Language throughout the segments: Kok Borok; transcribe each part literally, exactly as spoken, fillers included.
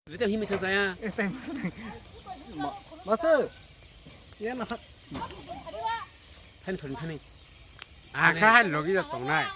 Rite himi thang saya. Master. Ya na. Thani thani thani. Akha logi da tongnai.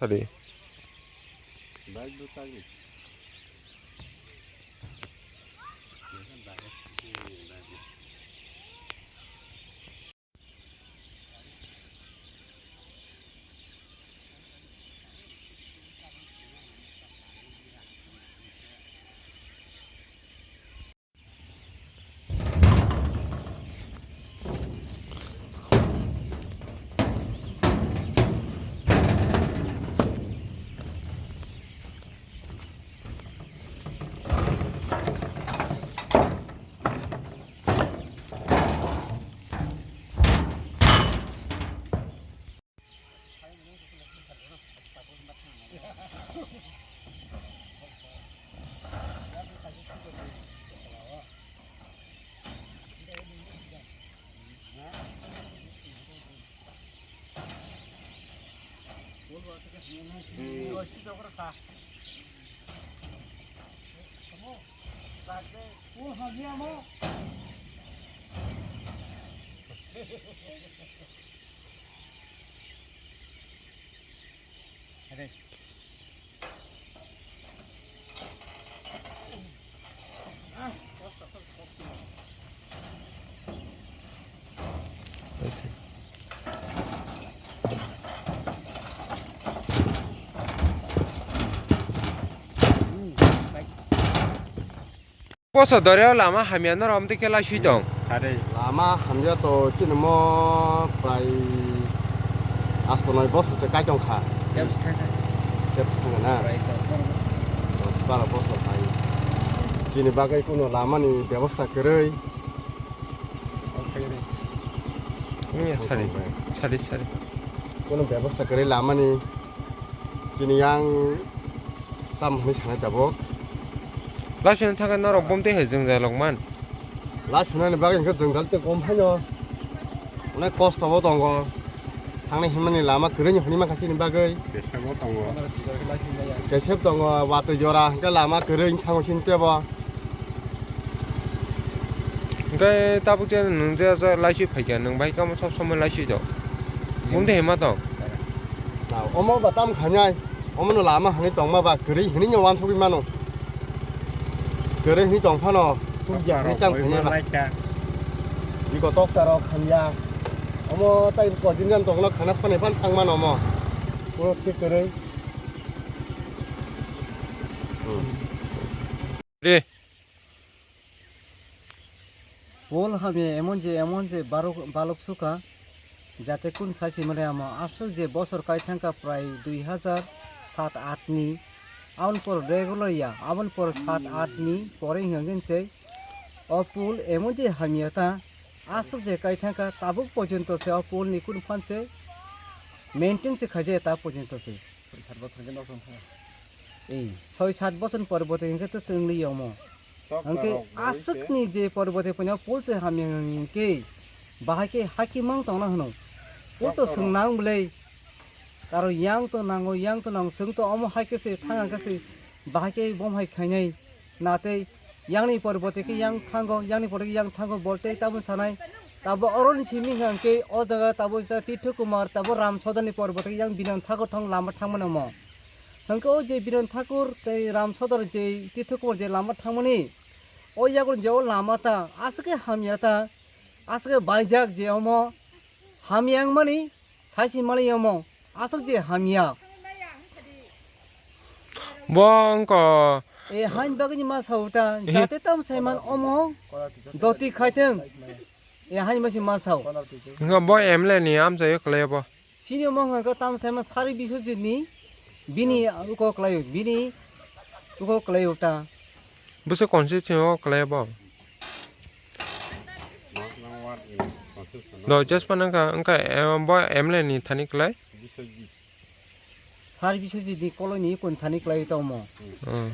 Sadi. Koso doreo lama hamya norok amtwi khe laiswi tong. Lama hamya to chini mo prai asto noi bosor se kai tong kha. Tep swkang na. Dos baro bosor hai. Chini bagwi kuno lama ni bebosta kwrwi. Sari, sari, sari. Kuno bebosta kwrwi lama ni. Chini yang tam hwnwi sanai tabuk. Laiswng thangkhe norok bom twi hai jwngjal rok man. Laisunani bagwi hwnkhe jwngjal tei kom phaino. Onek kosto bo tongo. Thangni himnani lama kwrwini hwnwi mankha chini bagwi. Kesep bo tongo. Kesep tongo, watwi jora hwnkhe lama kwrwi wngkha chini tebo. Hwnkhe tabuk tei nwng je je laiswi phaikha, nwng bai kamo sob somoi laiswi tong. Bumtwi hima tong. Na, omo ba tam khainai, omono lama hwnwi tongma ba kwrwi hwnwi no wansugwi mano. Kwrwi hwnwi tong phano, hwnwi tam khainai ba. Iko tokta rok hamya. Omo tai kojin jan tongno khana sani phan thang mano omo. Puro thik kwrwi. Re. Pol hamya emon je, emon je barok, balok suka, jate kun sai se mane amo aswk je bosor kai thangkha prai dui hazar sat aat ni, aboni por regular ya, aboni por sat aat ni pore hingkha hingkhe se o pol emon je hamya ta aswk je kai thangkha tabuk porjonto se o pol ni kun phan se maintain se khaijaya ta porjonto se. Soi sat bosor hwnkhe nosto wngkha. Ei, soi sat bosor ni pore bote hwnkhe to chwng li omo. Hwnkhe aswkni je pore bote pono pol se hamya hwnkhe bahai khe haki mang tongna hwno. Pol to swng nang bwlai. Karo yang to nango, yang to nango, swng to omo hai khe se thang hwnkhe se bahai khe bom hai khainai. Na tei Yangni pore bote khe yang thango, yangni pore khe yang thango, bolte tamo sanai. Tabo oroni simi hwnkha hwnkhe o jaga tabo isa Tirtho Kumar, tabo Ram Sodorni pore bote khe yang Binan Thakur thang lama thangmani omo. Hwnkhe o je Binan Thakur tei Ram Sodor je Tirtho Kumar je lama thangmani, O yago je o lama ta, aswk khe hamya ta, aswk khe baijak je omo hamya wngmani, saisi mali omo, aswk je hamya. Bo wngkha. E, hain bagwi ma sao ta, Ehe. Jate tam saiman omo, doti khaiteng. E, hain masi ma sao. Wngkha bo M L A ni amchaio kwlai bo. Sini omo wngkha tam saiman sari Biswajit ni, bini uko kwlaio, bini uko kwlaio ta. Bwswk constituency o kwlai bo. Do just pa wngkha, wngkha, eh, bo M L A ni thani kwlai. Sari Biswajit ni koloni kun thani kwlai ta omo. Hmm.